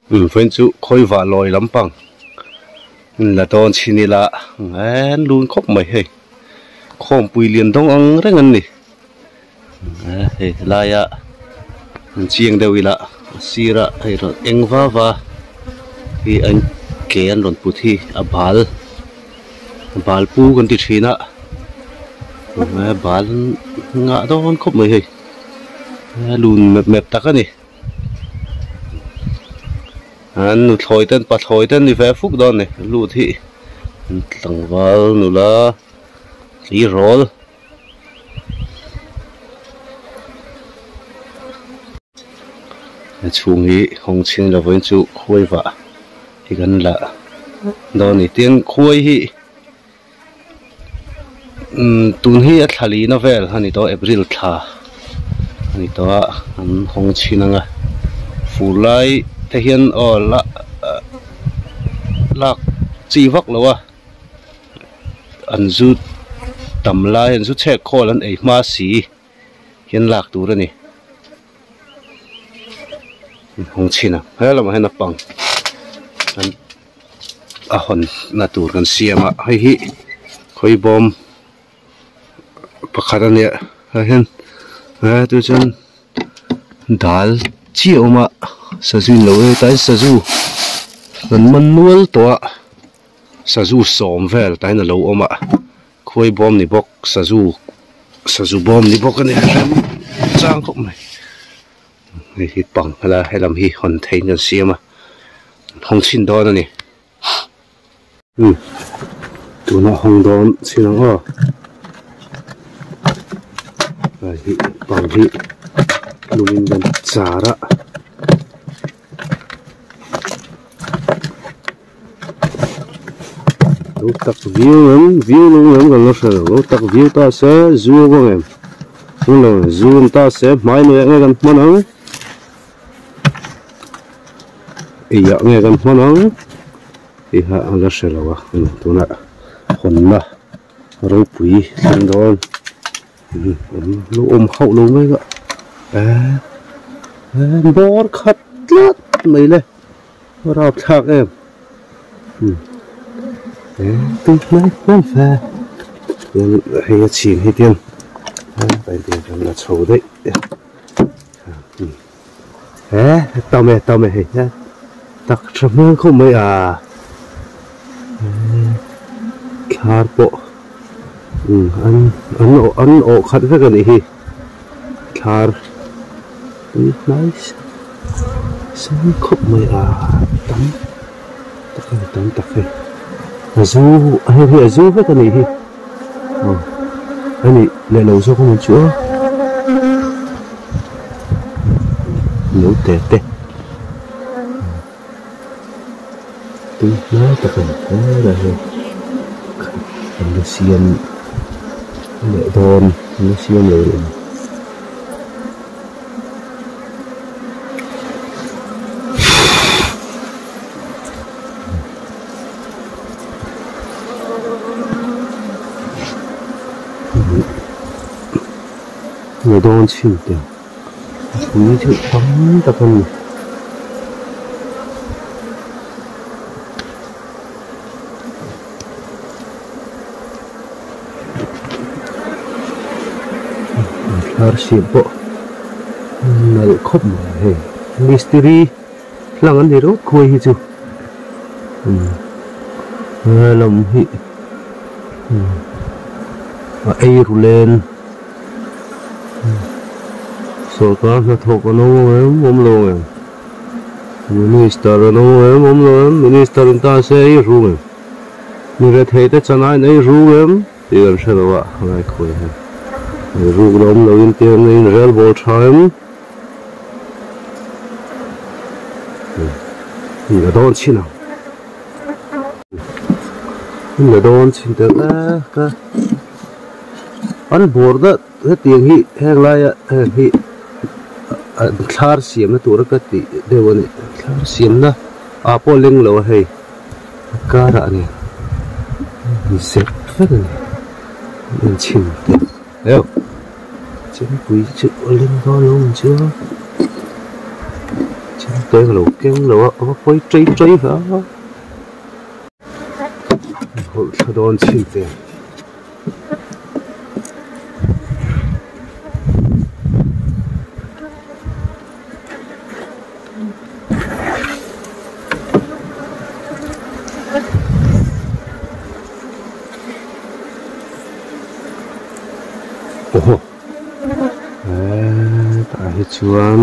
Vawiin chu khawivah lawi lampang la dawn chhin ila an lun khawp mai hei khawmpui lian dawng ang reng an ni hei helaia an chiang deuh ila a sira hei rawn eng va va hi an ke an rawn put hi a bal bal pu kan ti thin a bal ngah dawn khawp mai hei lun mep mep tak a ni. An nuthlawi ten pathlawi ten ni ve fuk dawn a ni lut hi an tlangval nula tleirawl a chhung hi hawng chhing lovin chu khuai vah hi kan la dawn a ni tin khuai hi umm tun hi a thla lihna vel a ni tawh April thla a ni tawh a an hawng chhin ang a fur lai te hian aw la lak chi vak lo a an zu tam lai an zu chhek khawl an ei hma si hian lak tur a ni hawng chhin ang he lamah hian a pang an. A hawn na tur kan siam a hei hi khawi bawm pakhat a nia ah hian tu chuan dal chi a awm a sazu in lo e tlai sazu kan man nual tawh a sazu sawm vel tlai in a lo awm a khawi bawm ni bawk sazu sazu bawm ni bawk a ni chang khawp mai. Hei hi pang hala helam hi hawn theihin kan siam a hawng chhin dawn a ni umm tunah hawng dawn chhin ang aw hei hi pang hi lungin kan char a. Lo tak viau em viau lo em kan la hre lo lo tak viau ta se zu a vang em chu lo zu awm ta se hmai nuai ah nge kan hman ang ei ah nge kan hman ang tih kha an la hre lo a tunah hawnna ropui thleng dawn lo awm hauh lo mai ka eh bawr khat tlat mai le. Rap thlak em tui hnai hnai fe chuan hei a chhin hi tiang kan la chho daih he tam e tam e hei tak tha hmel khawp mai a thlar pawh an an an awh khat vek a nih hi thlar tui hnai. Sen khawp mai a tam tak a ni tam tak hei a zu hei hi a zu vek a nih hi aw a nih leh lo zawk a ni chu a lo te te tui hnai tak a ni helai hi an la siam leh dawn an la siam lo rih a ni. La dawn chhin teh a pui deuh tam tak a ni. Thlar siam pawh nalh khawp mai hei mistiri hlang an ni ringawt khuai hi chu lam hi a ei ru len sawrkar hnathawk an awm ang em awm lo ang em minister an awm ang em awm lo em minister in ta se ei ru em. Mi rethei te chan aiin ei ruk em tih kan hre lo a, ngai khawi hian ei ruk la awm loin tiang in rel bawl tha em? In la dawn chhin ang, in la dawn chhin tel e ka an bawr dat hetiang hi heng laia heng hi thlar siamna tura ka tih deuh a ni, thlar siamna ah pawh leng lo a hei. A karah nen in zep vek a ni in chhin te eu chempui chu a leng dawn lo ang chu a. Chemte ka lo keng lo a, a va pawi chei chei ve a. Hawlh thla dawn chhin te. Aw tah hi chuan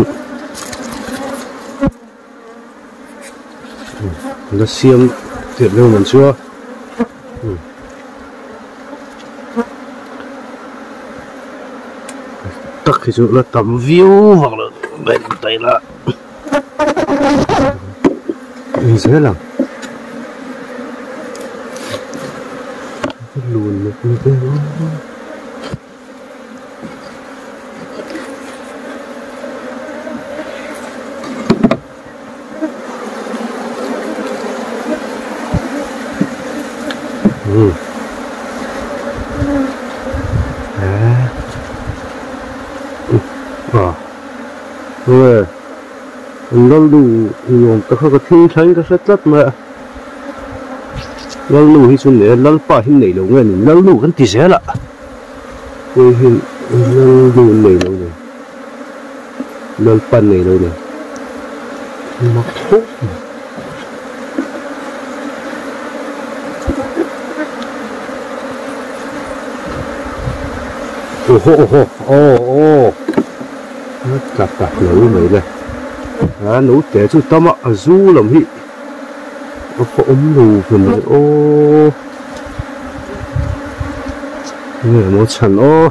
la siam tirh deuh man chu a. Tak hi chu la tam viau vak lo ben ta ila en zel ang lun nuk nuk em a. Lalnu nuam te kha ka thil thleng ka hre tlat mai a Lalnu hi chu nei a Lalpa hi nei lo nge ni Lalnu kan ti zel a hei hi Lalnu nei lo ni. Lalpan nei lo ni. Mak khawp mai. Oho oho aw aw a tla ta hle mai le a naute chu tam a a zu lam hi a va awm lo ve mai aw nge maw chhan aw.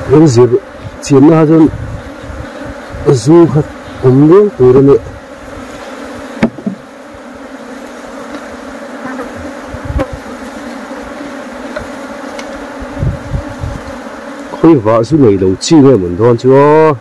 Kan zir chianna ah chuan zu kha awm nual tur a nia. Khawi vah zu nei lo chi nge mawn dawn chu aw.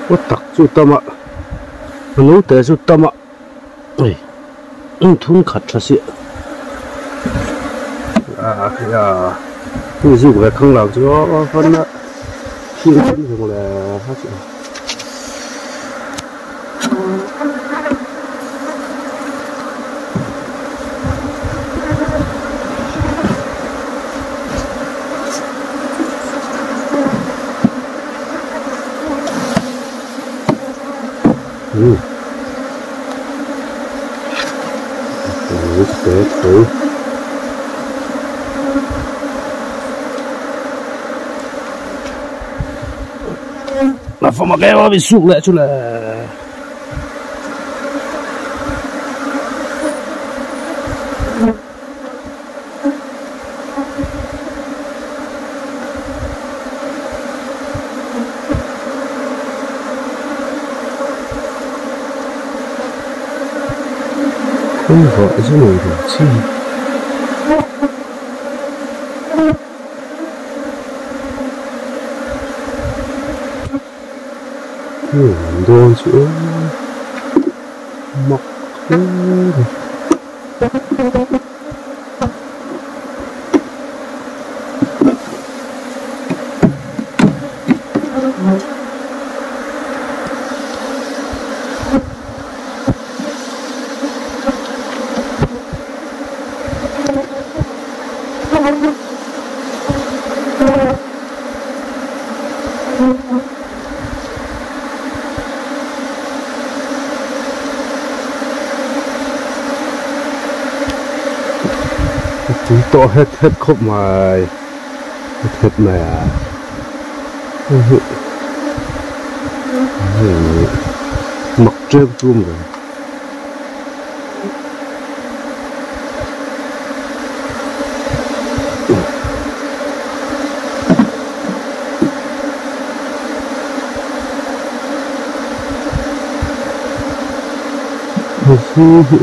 Aw tak chu tam a a naute chu tam a hei thum khat tha si a hei zuk ve khang lo chu aw fan a thil thil zawng leh a chu. A fawm a keu a min suk leh chu le. Khawi vah chu nei lo chi. Heng dawn chu mak hle mai. Tui tawh het het khawp mai het het mai a hei hi. Hei mak tep tum ve. Sazu hi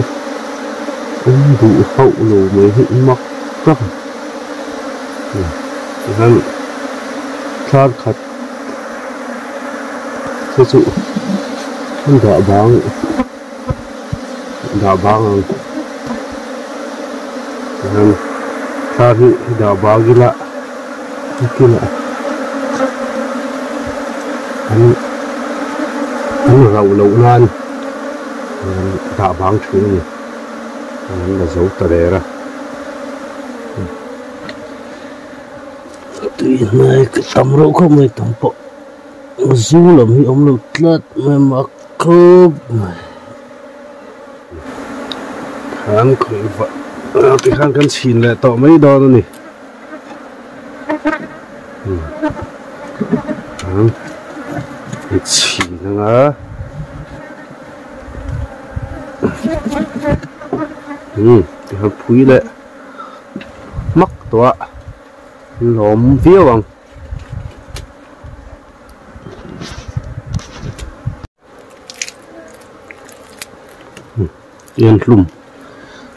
awm duh hauh lo mai hi mak tak a ni. Tihian thlar khat te chu an dah bang dah bang ang tihian thlar hi dah bang ila kinah an an rauh loh nan dah bang thin a ni an la zo ta der a. Tui hnai ka tam reuh khawp mai tam pawh zu lam hi awm lo tlat mai mak khawp mai khan khawih vah tikhan kan chhin leh tawh mai dawn a ni an chhin anga tikhan phui leh hmak tawh a lawm viau ang. Hian hlum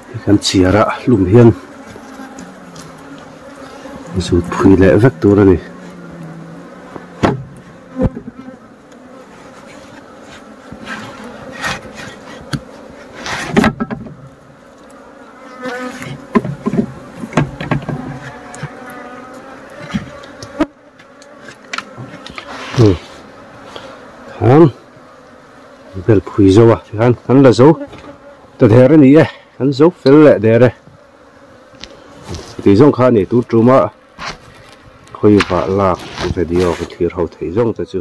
hi kan chhiar a hlum hian zut phui leh vek tur a ni. Khan bel phui zo a tikhan kan la zo ta der a ni e kan zo fel leh der e tih zawng kha a ni tur tum a khawi vah lak video ka thlir ho theih zawng te chu.